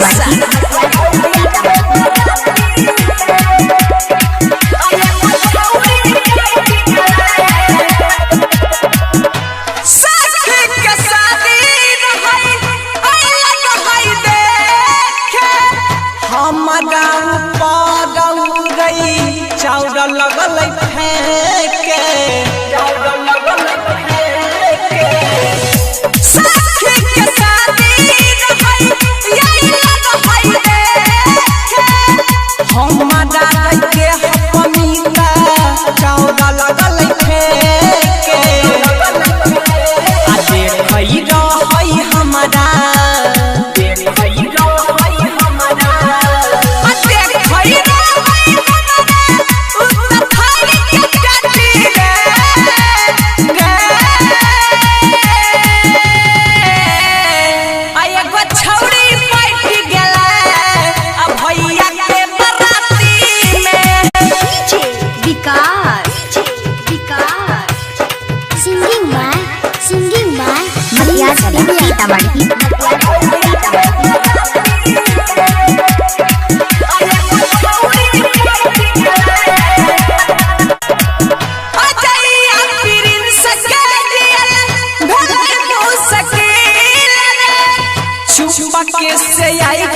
पैसा। सखी के शादी रहै, अइला रहै देखे। हमरा ऊपर उड़ै, चाउर लगल फेंके, चाउर लगल फेंके। सखी के शादी रहै, अइला रहै देखे। हमरा के हपमीता चाउर लगल फेंके। आ देखै रहै हमरा, देखै रहै हमरा, आ देखै रहै हमरा, उ त थारी के काटी रे, रे। आ एगो छौड़ी बैठ गेलै आ भैया के बराती में। DJ Vikas, DJ Vikas. Singing by, singing by Matiyajala Sitamarhi, अजैया Prince के दियल भले मुश्किल रे। चुपके से आई